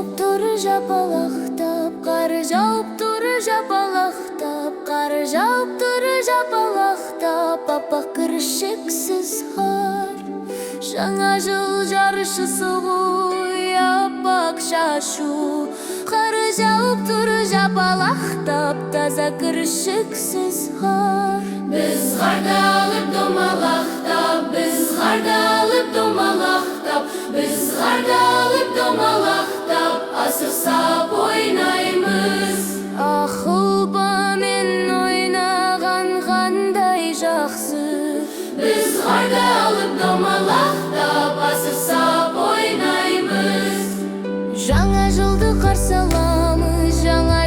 Жауып тұр жапалақтап, қар жауып тұр жапалақтап, қар жауып тұр жапалақтап, аппақ кіршіксіз қар. Жаңа жыл жаршысы ғой, аппақ шашу. Қар жауып тұр жапалақтап, таза кіршіксіз қар. Біз қарды алып домалақтап, біз қарды алып домалақтап, біз қарды алып домалақтап, асыр сап ойнаймыз. Ақ ұлпамен ойнаған қандай жақсы. Біз қарды алып домалақтап, асыр сап ойнаймыз. Жаңа жылды қарсы аламыз, жаңа